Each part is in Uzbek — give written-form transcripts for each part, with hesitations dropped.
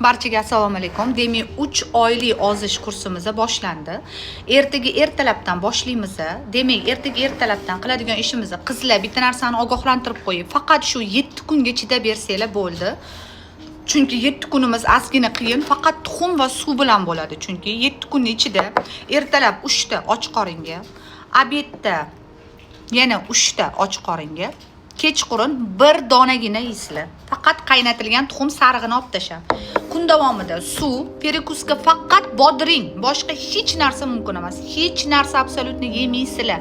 Barchaga assalomu alaykum. Demak, 3 oylik ozish kursimiz boshlandi. Ertaga ertalabdan boshlaymiz. Demak, ertaga ertalabdan qiladigan ishimiz, qizlar, bitta narsani ogohlantirib qo'ying. Faqat shu 7 kunga chidab bersanglar bo'ldi. Chunki 7 kunimiz ozgina qiyin, faqat tuxum va suv bilan bo'ladi. Chunki 7 kunning ichida ertalab 3 ta och qoringa, обед da yana 3 ta och qoringa, kechqurun bir donagina yeysizlar. Faqat qaynatilgan tuxum, sarig'ini olib tashlab. Kun davomida suv, перекус ga faqat bodring, boshqa hech narsa mumkin emas. Hech narsa абсолютно yemaysizlar.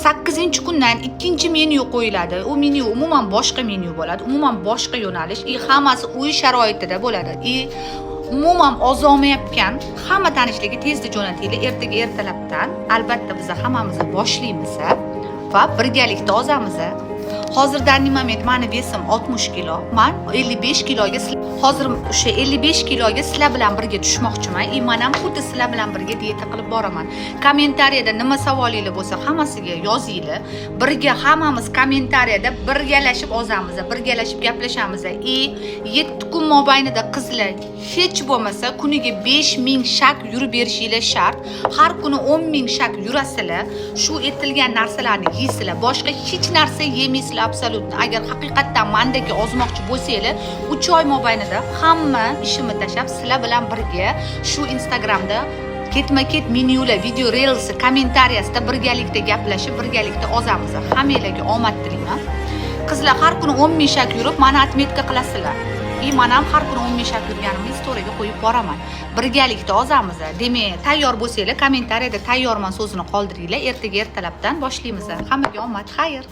8-kundan ikkinchi menyu qo'yiladi. U menyu umuman boshqa menyu bo'ladi, umuman boshqa yo'nalish и hammasi uy sharoitida bo'ladi. И umuman ozolmayotgan hamma tanishlarga tezda jo'natinglar. Ertaga ertalabdan albatta biz hammamiz boshlaymiz va birgalikda ozamiz. Hozir данный момент mani вес im 60 kilo. Man 55 kiloga, hozir o'sha 55 kiloga sizlar bilan birga tushmoqchiman. И man ham xuddi sizlar bilan birga dieta qilib boraman. Kommentariyada nima savolinglar bo'lsa, hammasiga yozinglar. Birga hammamiz kommentariyada birgalashib ozamiz, birgalashib gaplashamiz. И 7 kun mobaynida, qizlar, hech bo'lmasa kuniga 5000 шаг yurib berishinglar shart. Har kuni 10 ming шаг yurasizlar. Shu aytilgan narsalarni yeysizlar. Boshqa hech narsa yemaysizlar абсолютно. Agar haqiqatdan mandagi ozmoqchi bo'lsanglar, 3 oy mobaynida hamma ishimni tashlab, sizlar bilan birga shu Instagramda ketma-ket menyular, video reels, kommentariyasida birgalikda gaplashib, birgalikda ozamiz. Hammanglarga omad tilayman. Qizlar, har kuni 10 ming шаг yurib, mani отметка qilasizlar. И man ham har kuni 10 ming шаг yurganimni storyga qo'yib boraman. Birgalikda ozamiz. Demak, tayyor bo'lsanglar, kommentariyada "tayyorman" so'zini qoldiringlar. Ertaga ertalabdan boshlaymiz. Hammaga omad, xayr.